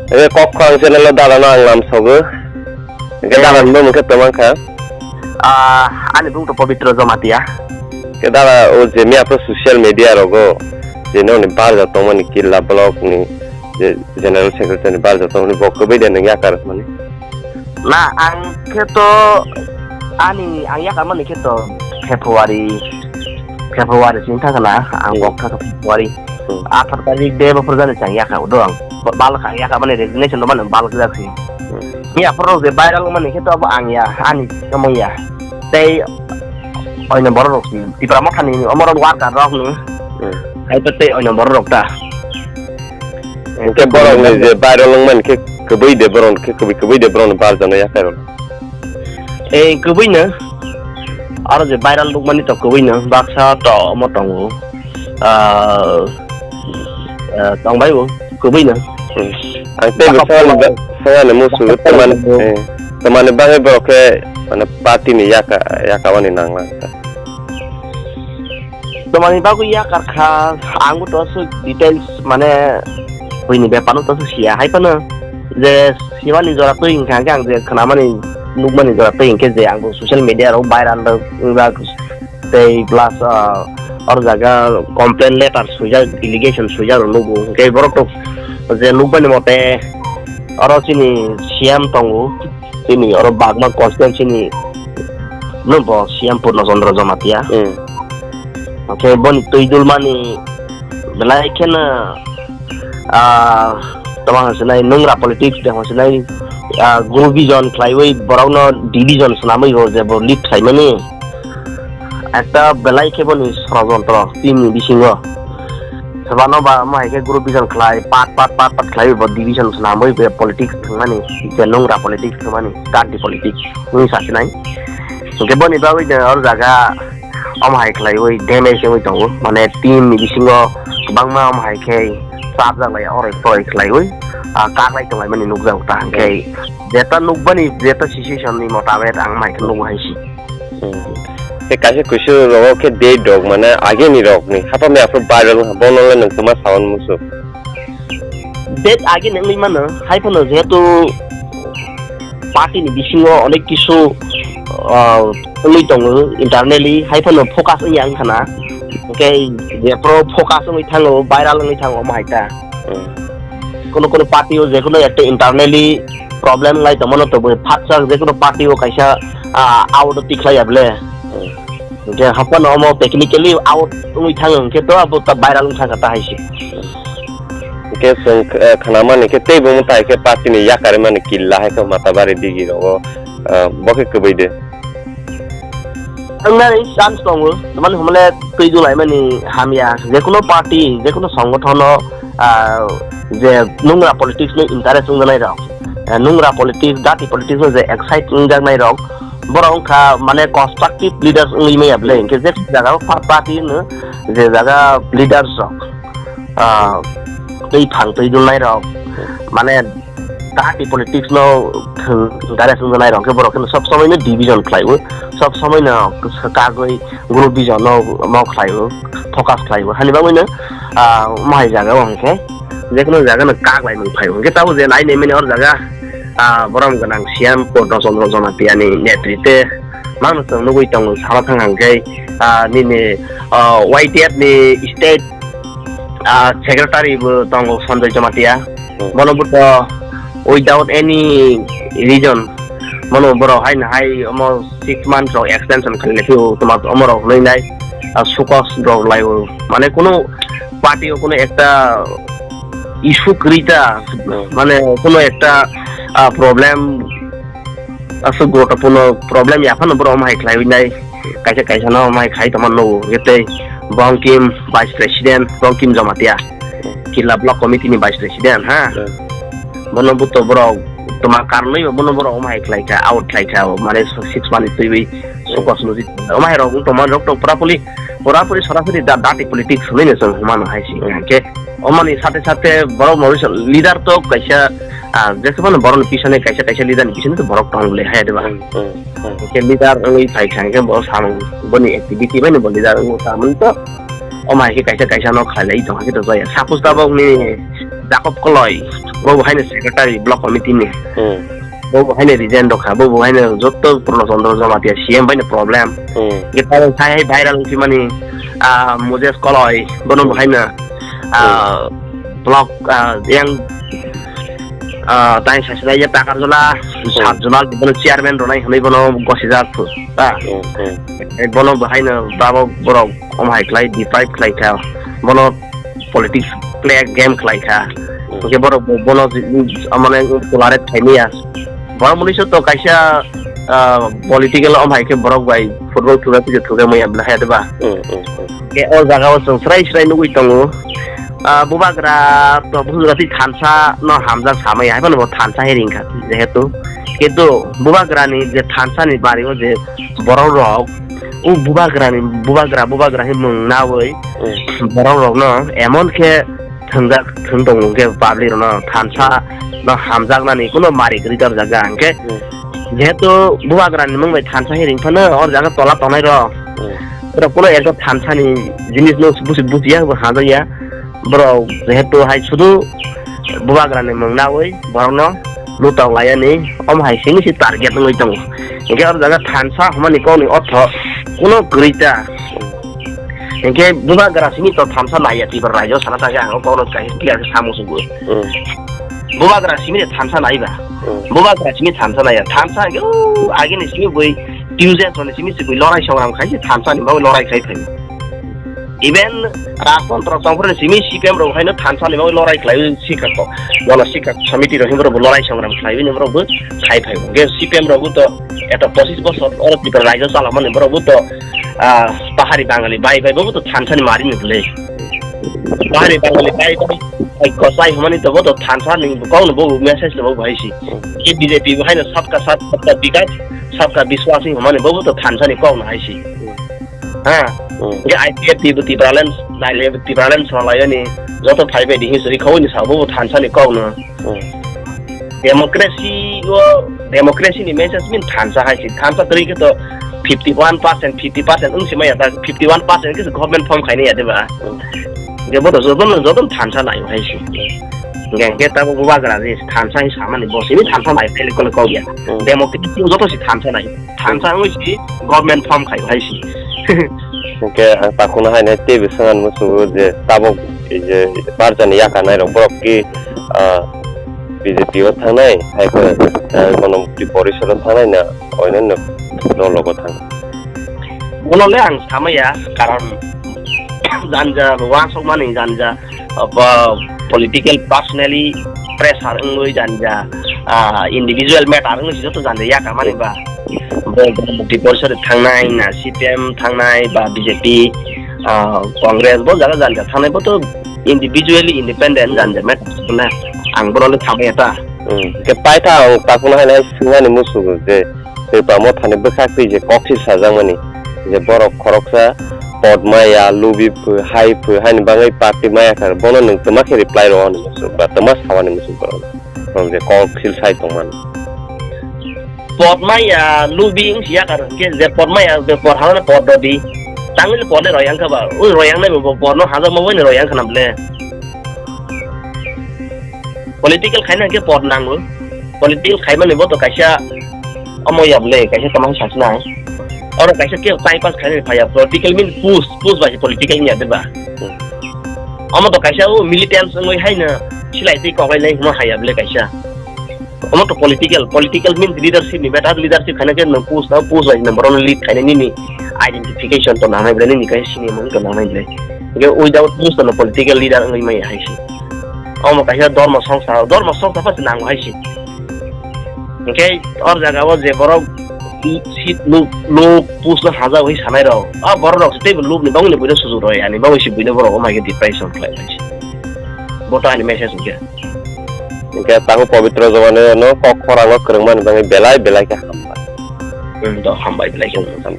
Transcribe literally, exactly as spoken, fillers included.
Ebe kok kho ang channel o dada no ang lam sogo. Hingke dada ni bumung khe tongmang kha. Ah, ani bumung to Pabitra Jamatia. Ke dada o je miya pro social media rogo je no ni barja tongmani Killa block ni je general secretary ni barja tongmani bo kwbui de nang yakar mani. Na, ang khe to ani, ang yakarmani khe to February, February sini thangkha na, ang Hmm. kok thangkha February. Hmm. Athar tarik de bopor jani chang yaka udo ang. Ba-, balok ang yaka mani resignation do mani balok jak si. Hmm. Ni aphor rok je viral mani khe to abo ang ya, ani tamo ya. Tei oino borok rok si, Tipra Motha ni omorok worker rok ni. Hmm. Hai to tei oino borok rok ta. Hingke borok ni je viral wngmani khe kwbui de borok khe kwbui, kwbui de borok ni barjano yakarok. Ei kwbui no. Aro je viral nukmani to kwbui no. Baksa to omo tongo. Ah, ah, tongbai bo kwbui no. Hmm. Ang tei bo sangani ba-, sangani musu tamani, eh, tamani bagwi borok khe mane party ni yaka, yaka wani nangla. Tamani bagwi yakar kha, ang bo to aswk details mane buini bepar no to aswk siya. Hai phano je simani jora twi hwnkha hwnkhe ang je khwnamani nukmani jora twi hwnkhe je ang bo social media rok viral wngjak tei plus, ah, or jaga complaint letter swijak, delegation swijak rok nugo. Hwnkhe borok to je nukmani mote oro chini C M tongo. Chini oro Bagma constituency ni no bo C M Purno Chandra Jamatia. Hmm. Hwnkhe boni twi dulmani belai kheno, ah, tamo hwnsinai nungra politics de hwnsinai, ah, group vision khlaiwi borokno division swnamwi bo je bo lead khlaimani. Ekta belai khe boni sorojontro team ni bisingo. Sabano ba omo hai khe group vision khlai, part, part, part, part khlai bo division swnamwi be politics thwngmani, je nungra politics thwngmani, dirty politics wngwi sasinai. Hwnkhe boni bagwi de or jaga omo hai khlaiwi damage wngwi tongo, mane team ni bisingo kwbangma omo hai khe chapjak lai oroi poroi khlaiwi, ah, kaklai tonglaimani nukjago ta hwnkhe. Jeta nukbani, jeta situation ni motabek ang mai khe nugo hai si. Hmm. Tei kaisa kuisu rogo khe date rok mane agini rok ni hapma ya phuru viral wngkha, bono le nwng kwma sawan musu. Date agini wngwi mano, hai phano jehetu party ni bisingo onek kisu, ah, wngwi tongo internally, hai phano focus wngya wngkha na. Hwnkhe jephuru focus wngwi thango, viral wngwi thango, omo hai ta. Hmm. Kono kono party o jekono ekta internally problem lai tongmano tongwi phatsa jekono party o kaisa, ah, out o tikhlai ya bole. Hmm. Hwnkhe haphano omo technically out wngwi thango hwnkhe to abo ta viral wngkha ta hai se. Hwnkhe chwng, eh, khnamani khe teibo mwtai khe party ni yakarwi mani killa hai khe Matabari digi rogo, eh, bo khe kwbui de. Wngnani chance tongo, tamani hwnmale twi dulaimani hamya, jekono party, jekono songothono, ah, je nungra politics no interest wngjanai rok, eh, nungra politics, dirty politics no je excite wngjaknai rok, borok wngkha mane constructive leaders wngwi maya bwle, hwnkhe je jaga o pa-, party no je jaga leaders rok, ah, twi phang twi dulnai rok, mane, Dati politics no thwng direct wngjanai rok khe borok khe sob somoi no division khlaiwi, sob somoi no kagwi group vision no mo khlaiwi, focus khlaiwi. Hani bagwi no, ah, mo hai jaga o hwnkhe jekono jaga no kaklai mung phai hwnkhe tabuk je nai nai mani or jaga, ah, borom gwnang C M Purno Chandra Jamatia ni netrite mano chwng nugwi tongo sana thang hwnkhe, ah, nini, ah, Y T F ni state ah, secretary bo tongo Sanjoy Jamatia. Hmm. Bono buto without any reason, mano borok hai na hai omo six months rok extension khailai phio, toma omo rok hwnwi nai, ah, sukos rok lai o. Mane kuno party o kuno ekta issue kwrwi ta, hmm, mane kuno ekta, ah, problem, aswk guruttopurno problem ya phano borok omo hai khlaiwi nai, kaisa kaisa no omo hai khai tongma nugo, hwnkhe tei Bongkim Vice President, Bongkim Jamatia, Killa Block Committee ni Vice President, ha? Hmm. Bono buto borok toma karnoi bo bono borok omo hai khlai kha, out khlai kha, mane six month twiwi sukos nujit. Omo hai rok wng tongma rok to pura puli, pura puli sorasori da-, dati politics hwnwi no chwng hwnmano hai se. Hwnkhe omoni sate sate borok no leader to kaisa, ah, jeswkmano borokni pisane kaisa kaisa leader ni pisane to borok tong le hai, diba? Hmm, hmm, hmm. Hwnkhe leader wngwi phai kha hwnkhe bo samung boni activity bai no bo leader wngwi ta mani to. Omo hai khe kaisa kaisa no khlai lai tong hakhe to jaya. Suppose tabok ni Jacob Koloi, Bo bo haino secretary block committee ni. Hmm. Bo bo haino resign rokha, bo bo haino jotto Purno Chandra Jamatia C M bai no problem. Hmm. Ge tamo sai hai viral wngsi mani, ah, Moses Koloi, bono bo Hmm. haino, ah, Hmm. block, ah, yang, ah, tai sasina ya Takarjala, Hmm. Satjala, bono chairman ronai hwnwi bono gosijak phu, ah. Hmm, hmm. Eh, bono bo haino babo borok om hai khlai deprive khlai kha. Bono politics play game khlai kha. Hmm. Hwnkhe borok bo-, bono j-, j-, mane tolerate khai maya. Borok mwnwi to kaisa, ah, political om hai khe borok bai football thuga pisa thuga maya bla hai ba. Hmm, hmm, hmm. Ke o jaga o chwng srai srai nugwi tongo. Ah, bubagra to bubagra twi thansa no hamjak samaya hai phano bo thansa hai ring kha jehetu. Kintu bubagra ni je thansa ni bari o je borok rok o bubagra ni bubagra bubagra hai mung nawi Hmm. borok rok no emon khe thwngjak thwng tongo hwnkhe public rok no thansa no hamjaknani kuno mari kwrwi torjak ga hwnkhe Hmm. jehetu bubagra ni mung bai thansa hai ring phano or jaga tola tongnai rok Hmm. borok kuno ekta thansa ni jinis no busi busi ya hamjak ya borok jehetu hai sudu bubagra ni mung nawi borok no lutok laiyani om hai simi si target wngwi tongo hwnkhe or jaga thansa hwnmani kokni ortho kuno kwrwi ta. Hinkhe bubagra simi to thansa naiya Tripura rajyo sana thangkhe ang o kokno kaisa clear khe samung sugwi. Hmm. Bubagra simi de thansa naiba. Hmm. Bubagra simi thansa naiya. Thansa hinkhe o agini simi bui Tuesday soni simi sibui lorai songram khaisi thansa ni bagwi lorai khai phai. Even Rajtantro Chongphurni simi C P M rok haino thansa ni bagwi lorai khlaiwi sikha kok. Bono sikha samiti rok himro bo lorai songram khlaiwi ni borok bo sai phai. Hinkhe C P M rok bo to eto pochis bosor oro Tripura rajyo chalamani borok bo to ah, pahari Bangali bai bai bo to thansa ni mari ni bwle. Pahari Bangali bai bai, bai kosai hwnmani to bo to thansa ni kok no bo message no bo hai si. Ke B J P bo haino sabka saath, sabka vikas, sabka biswas ni hwnmani bo to thansa ni kok no hai si. Ha. Hmm. Ke I P F T bo Tipraland, naile Tipraland songlai ni joto phai bai di history khawai ni sa bo thansa ni kok no. Hmm. Democracy o, democracy ni message min thansa hai si. Thansa twi khe to fifty one percent, fifty percent wng si maya ta, fifty one percent khe government form khaini ya de ba. Hmm. Je bo to joto no, joto no thansa nai hai si. Hingke, hingke ta bo bubagra je thansa hai samani bo sini thansa nai phele kole kok ya. Hmm. Democracy o joto si thansa nai. Thansa wngwi si government form khai hai si. Hingke ang takhukno hai nai teibo swngan muchungo je tabok je barjani yakarnai rok borok ki, ah, B J P o thangnai hai khe, ah, Ganamukti Porishad o thangnai na oinonno dol rogo thang. Bono le ang samaya karon janja wansukmani janja ba political personally pressure wngwi janja, ah, individual matter wngwi se joto janja yakarmani ba. Bo Ganamukti Porishad thangnai na C P M thangnai ba B J P, ah, Congress bo jaga janja thangnai bo to individually independent janja matter na ang bono le thamaya ta. Hmm. Ke paitha ang takhukno hai nai swngmani muchungo je Tripura mothani bwkhak twi je kokthir sajakmani, je borok khoroksa pod maya, lubi phu, hai phu, haini bagwi party maya kha, bono nwng twma khe reply rw ani muchung ba twma sa ani muchung borok. Borok je kokthir sai tongmani. Pod maya, lubi wng si yakar hwnkhe je pod maya, je pod hamya pod rw di. Tangwi le pod le royang kha ba, ui royang nai bo pod no hajakma bai ni royang khana ble. Political khaina hwnkhe pod nango. Political khaimani bo to kaisa omo ya bwle, kaisa tamo saknai. Oro kaisa khe time pass khainani phaiya. Political mean push, push bai political ya de ba. Omo to kaisa o militants wngwi haino silai twi koklai lai hwnma haiya bwle kaisa. Omo to political, political means leadership ni matter, leadership khaina khe nwng push na push bai nwng borokno lead khaina nini identification to nangnai bwle, nini kaisa sini mung to nangnai bwle. Hwnkhe without push to no political leader wngwi maya hai se. Omo kaisa dormo songsa, dormo songsa pa se nango hai se. Hwnkhe or jaga o je borok seat look, look, post no hajawi sanai rok, a borok rok se teibo look ni bagwi ni buino sujuk roi, ani bagwi se buino borok o mai khe depression khlai lai se. Bo to ani message hwnkhe. Hwnkhe takhuk Pabitra Jomani no kok khorang o kwrwngmani bagwi belai belai khe hambai. Hmm, to hambai belai khe.